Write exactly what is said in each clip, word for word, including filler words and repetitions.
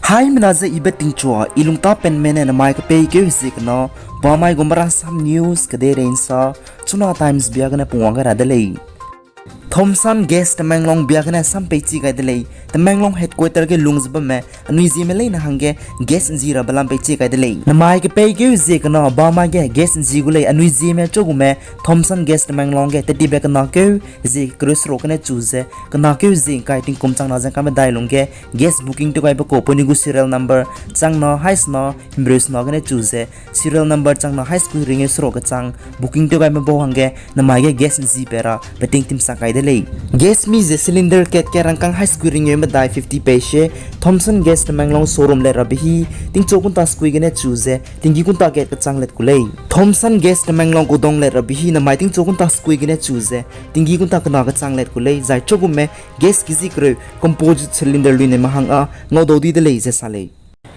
Haimena ze I Betingchua, I lungtapenme ne namai kepeikeu hezie kena, bamai gu Marasam News kedeirei nsa, Chuna Times bia gene pungwang gai ra de lei. Thomson Gas Tamenglong bia gene sam peichi gai de lei. Tamenglong headquarter ge lung ze bamme anui zieme leine hangge gas nzi rabe lam peichi gai de lei. Namai kepeikeu hezie kena bamai ge gas nzi gu lei. Anui zieme chugume Thomson Gas Tamenglong ge tetibe kenakeu hezie kereu seruk gene chu ze, kenakeu hezie ngkai tingkum changna ze ngkai medai lungge gas booking tew gaibe kau penui gu serial number changna haisena himreu sena gene chu ze, serial number changna haisukui ringeu seruk kechang booking tew gaime bau hangge namai ge gas nzi pe ra peting timsak gai de lei. Gas mi ze cylinder kat ge rangkâng haisukui ringeu medai fifty pei sie, Thomson Gas Tamenglong showroom le rabe hi, tingchu kunta sukui gene chu ze, tinggi kunta kat kechang let ku lei. Thomson Gas Tamenglong godown le rabe hi namai tingchu kunta sukui gene chu ze, tinggi kunta kena kechang let ku lei, zai chugume gas kezi kereu composite cylinder luine mahang â ngaudau di de lei ze sa lei.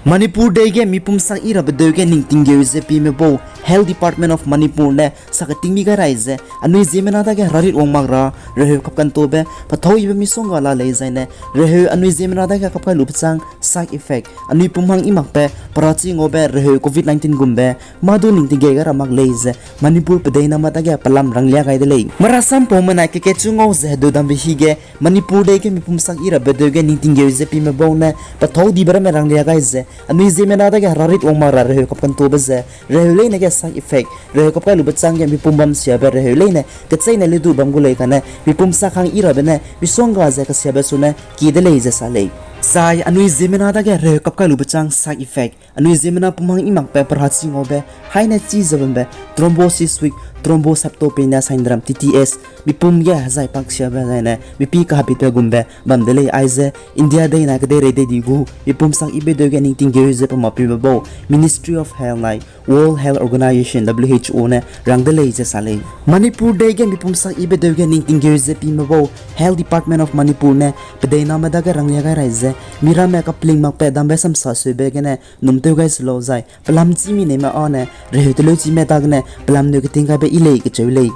Manipur dei ge mipum sak yi rabe deu ge ning tinggeu ze pime bau Health Department of Manipur ne sa keting mi gai rai ze, anui ziemmena dage herarit wang mak ra reheu kapkantobe pethâu yibe misongga la lei zaine, reheu anui ziemmena dage kapkai lube chang side effect, anui pum hang yi makbe, perachi ngaube reheu covid nineteen gumbe, mâ du ning tinggeu gai ra mak lei ze, Manipur pedeiname dage pelam ranglia gai de lei. Marasam paumenai kekatchu ngau ze hedeu dambe hige, Manipur dei ge mipum sak yi rabe deu ge ning tinggeu ze pime bau ne, pethâu dibe ramme ranglia gai ze, anui ziemmena dage herarit wang mak ra reheu kapkantobe ze, reheu leine ge side effect, reheu kapkai lube chang ge mipum bam siabe reheu leine kecheîne le du bam gu lei kane, mipum sak hang yi rabe ne misongga ze kesiabe sune kie de lei ze sa lei. Zai anui ziemmena dage reheu kapkai lube chang side effect, anui ziemmena pum hang yi makbe perachi ngaube, haine chi ze bambe thrombocystoid thrombocytopenia syndrome, T T S, mipum ge hezai pak siabe zaine mipi kahabitbe gumbe bam de lei. Aize India dei na kedeirei dei di gu mipum sak yibe deu ge ning tinggeu ze pema pibe bau Ministry of Health nai World Health Organization, W H O ne rang de lei ze sa lei. Manipur dei ge mipum sak yibe deu ge ning tinggeu ze pime bau Health Department of Manipur ne pedeiname dage ranglia gai rai ze, miramme kapling makbe dambe samsa seube gene num tew gai se lau zai pelam chî mi neime â ne reheu teleu chîme dagene pelam neu keting gaibe yi lei kecheu lei.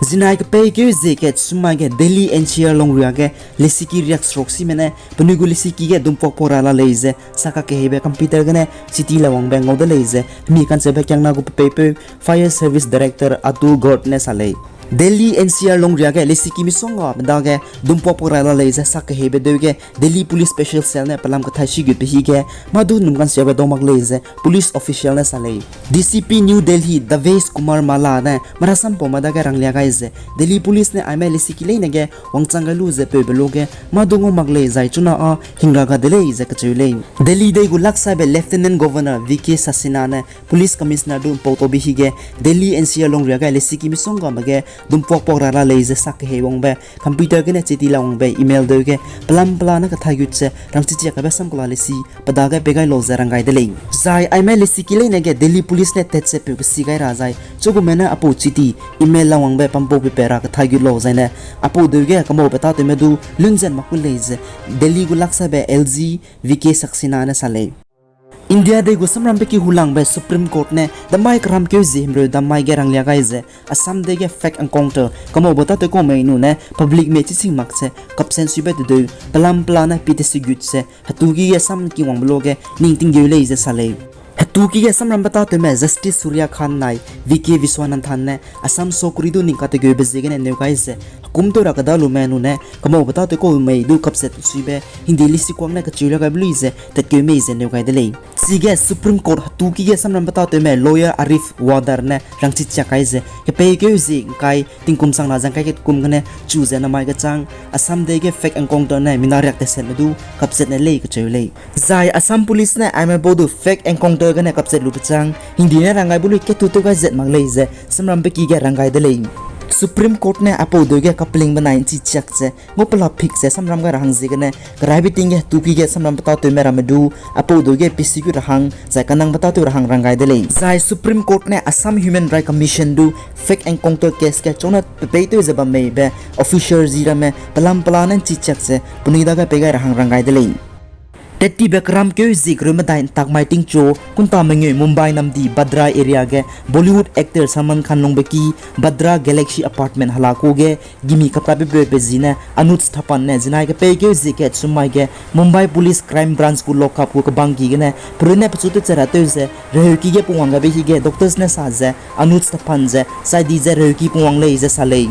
Zinai kepeikeu zie kat sumai ge Delhi N C R longria ge lesiki riak seruk sime ne penui gu lesiki ge dumpuakpuak ra la lei ze sa kakeheibe computer gene chiti la wangbe ngau de lei ze hemi kancheube kiangna gu pepeipeu Fire Service Director Atul Garg ne sa lei. Delhi N C R longria ge lesiki misonggabe dage dumpuakpuak ra la lei ze sa keheibe deu ge Delhi Police Special Cell ne pelam kethai sigutbe hige mâ du num kansiabe dau mak lei ze police official ne sa lei. D C P New Delhi Devesh Kumar Malla ne marasam paume dage ranglia gai ze Delhi Police ne aime lesiki leine ge wangchang gai lu ze peube luge mâ du ngau mak lei zai chuna â hingra ga de lei ze kecheu lei. Delhi dei gu laksaibe Lieutenant Governor V K Saxena ne Police Commissioner du mpau taube hige Delhi N C R longria ge lesiki misonggame ge dumpuakpuak ra la lei ze sa kehei wangbe computer gene chiti la wangbe email deu ge pelam pela ne kethai gut ze rangchichiak kaibe samkela lesi pe dage pei gai lau ze rang gai de lei. Zai aime lesiki leine ge Delhi Police ne tat ze peu kesi gai ra zai chugumene apau chiti email la wangbe pampau pepe ra kethai gut lau zaine apau deu ge kamaube tâtewme du lunzen mak ku lei ze Delhi gu laksaibe L G V K Saxena ne sa lei. India dei gu samrambe ki hulangbe Supreme Court ne damai keramkeu zie himreu dammai ge ranglia gai ze Assam dei ge fake encounter kamaube tâtew kau mei nune public me chiching mak ze kapsen suibe tedeu pelam pela ne pi tesi gut ze hetuki ge samki wangbe luge ning tinggeu lei ze sa lei. Hetuki ge samrambe tâtewme Justice Surya Kant nai V K Viswanathan ne Assam sokuri du ning kategeube ziegene neu gai ze hekum tew ra keda lume nune kamaube tâtew kau mei du kapset suibe hingde lesikuak ne kecheu la gaibe lui ze tatkeu mei ze neu gai de lei. Chige Supreme Court hetuki ge samrambe tâtewme lawyer Arif Wadar ne rangchichiak kai ze kepeikeu zie ngkai tingkum changna ze ngkai kat kum gene chu ze namai kechang Assam dei ge fake encounter ne mina riak tesetme du kapset ne lei kecheu lei. Zai Assam Police ne aime bau du fake encounter gene kapset lube chang hingde ne rang gaibe lui ketu tew gai zet mak lei ze samrambe ki ge rang gai de lei. Supreme Court ne apau deu ge kapelingbe nai nchi chiak ze ngau pela phik ze samram gai ra hang ziegene keraibe ting ge hetuki ge samrambe tâtewme ramme du apau deu ge pisi gut ra hang zai kanangbe tâtew ra hang rang gai de lei. Zai Supreme Court ne Assam Human Rights Commission du fake encounter case ge chauna pepeitew ze bam meibe officer zi ramme pelam pela ne nchi chiak ze penui dage pei gai ra hang rang gai de lei. Etibe keram keu zie kereu medai ntak mai tingchu, kunta mengeu Mumbai namdi Bandra area ge Bollywood actor Salman Khan lungbe ki Bandra Galaxy Apartment hala ku ge gimi kapkaibe peu pe zi ne Anuj Thapan ne zinai kepeikeu zie kat sum mai ge Mumbai Police Crime Branch gu lockup gu kebangki gene perunne pechu tewchat ra tew ze reheuki ge pungwang gaibe hige doctors ne sa ze Anuj Thapan ze saidi ze reheuki pungwang lei ze sa lei.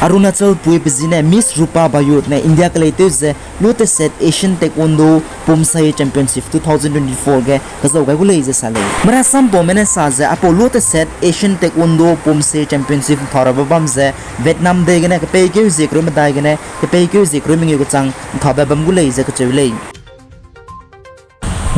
Arunachal pui pe zi ne Miss Rupa Bayut ne India kelei tew ze luteset Asian Taekwondo Pumse Championship two thousand twenty-four ge kezau gai gu lei ze sa lei. Merasampaume ne sa ze aipau luteset Asian Taekwondo Pumse Championship mpha rabe bam ze Vietnam dei gene kepeikeu zie kereu medai gene kepeikeu zie kereu mengeu kechang nthabe bam gu lei ze kacheu lei.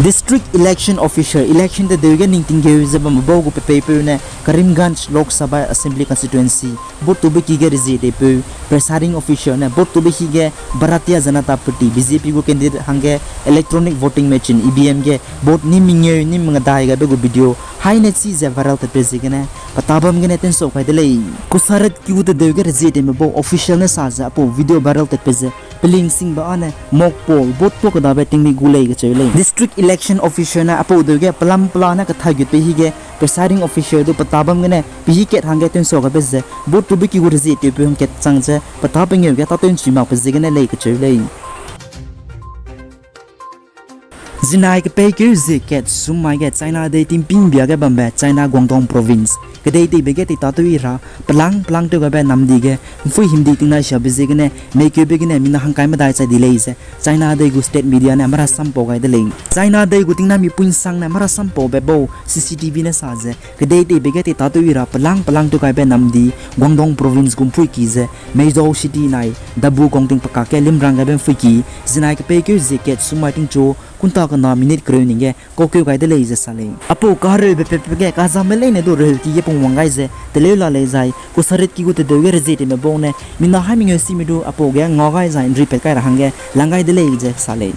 District Election Officer, election tedeu ge ningtingkeu ze bambe bau gu pepeipeu ne Karimganj Lok Sabha Assembly Constituency vote tube ki ge rezie teipeu, Presiding Officer ne vote tube ki ge Bharatiya Janata Party, B J P gu candidate hangge electronic voting machine, E V M ge vote ni mengeu ni mengadai gaibe gu video haine chi ze viral tatbe ziegene petâ bam gene tensau kai de lei. Kusaret ki gu tedeu ge rezie teibe bau official ne sa ze aipau video viral tatbe ze peling singbe â ne mock poll vote po kedabe tingmik gu lei kacheu lei. District Election Officer ne aipau deu ge pelam pela ne kethai gutbe hige Presiding Officer du petâ bam gene pehi kat hangge tensau gaibe ze vote tube ki gu rezie teipeu hangkat chang ze petâ pengeu ge tâtew nchui makbe ziegene lei kacheu lei. Zinai kepeikeu zie kat sum mai ge China dei tingpingbia ge bambe China Guangdong Province kedei teibe ge teitâtew i ra pelang pelang tew gaibe namdi ge mpui himdi tingnai siabe ziegene meikeube gene mina hangkai medai chai di lei ze China dei gu state media ne merasampau gai de lei. China dei gu tingnai mipui nsang ne merasam paube bau C C T V ne sa ze kedei teibe ge teitâtew i ra pelang pelang tew gaibe namdi Guangdong Province gu mpuiki ze Meizhou City nai Dabu Gongting pekak ge limrang gaibe mpuiki zinai kepeikeu zie kat sum mai tingchu kunta kena minute kereu ning ge kaukeu gai de lei ze sa lei. Aipau kahereube pepe ge kazame leine du reheuki ge pungwang gai ze teleu la lei zai kusarit ki gu tedeu ge rezie teime bau ne mina hai mengeu sime du aipau ge ngau gai zai nripat kai ra hangge lang gai de lei ze sa lei.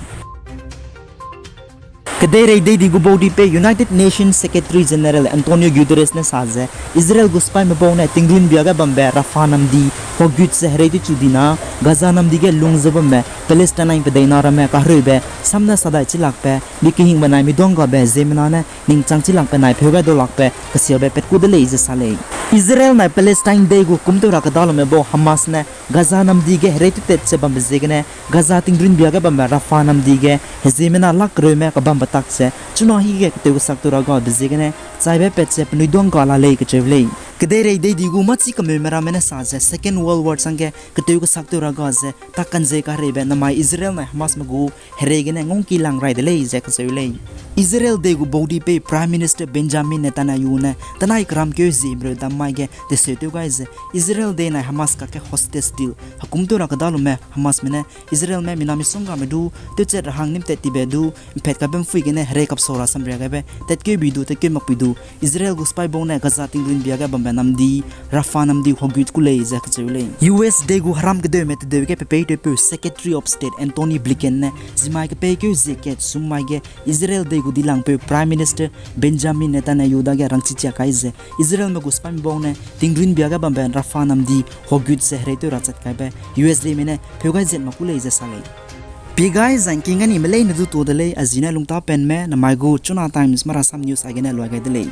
Kedeirei dei di gu bau di pei United Nations Secretary General Antonio Guterres ne sa ze Israel gu sipaime bau ne tingrunbia ge bambe Rafah namdi huagut ze herei tewchu dina Gaza namdi ge lung ze bamme Palestine pedei na ramme kahereube samne sadai chilakbe mi kehingbe nai miduanggabe ziemmena ne ningchang chilakbe nai pheu gai dau lakbe kesiabe pat ku de lei ze sa lei. Israel nai Palestine dei gu kumtew ra kedalume bau Hamas ne Gaza namdi ge herei tewtat ze bambe ziegene Gaza tingrunbia ge bambe Rafah namdi ge heziemmena lak kereume kebambe tak ze chuna hige ketew kesak tew ra gabe ziegene chaibe pat ze penui duangga la lei kacheu lei. Kedeirei dei di gu mâchi kemeume ramme ne sa ze Second World War changge ketew kesak tew ra ga ze tak kanzei kahereibe namai Israel nai Hamasme gu herei gene ngungki lang rai de lei ze kacheu lei. Israel dei gu bau di pei Prime Minister Benjamin Netanyahu ne tenai keram keu zie mreu dam mai ge teseu tew gai ze Israel dei nai Hamas kakge hostage deal hekumtew ra kedalume Hamasme ne Israelme mina misonggame du tewchat ra hang nimtat tibe du mphat kaibe mpui gene herei kapsau ra samria gaibe tatkeu bi du tatkeu mak bi du Israel gu sipai bau ne Gaza tingrunbia ge bambe namdi Rafah namdi huagut ku lei ze kacheu lei. U S dei gu heram kedeume tedeu ge pepeitewpeu Secretary of State Antony Blinken ne zimai kepeikeu zie kat sum mai ge Israel dei gu dilangpeu Prime Minister Benjamin Netanyahu dage rangchichia kai ze Israelme gu sipaime bau ne tingrunbia ge bambe Rafah namdi huagut ze hereitew ra chat kaibe U S deime ne pheu gai zet mak ku lei ze sa lei. Pie gai zangking anime leine du tuâ de lei, a zi ne lungtapenme namai gu Chuna Times Marasam News aigene luai gai de lei.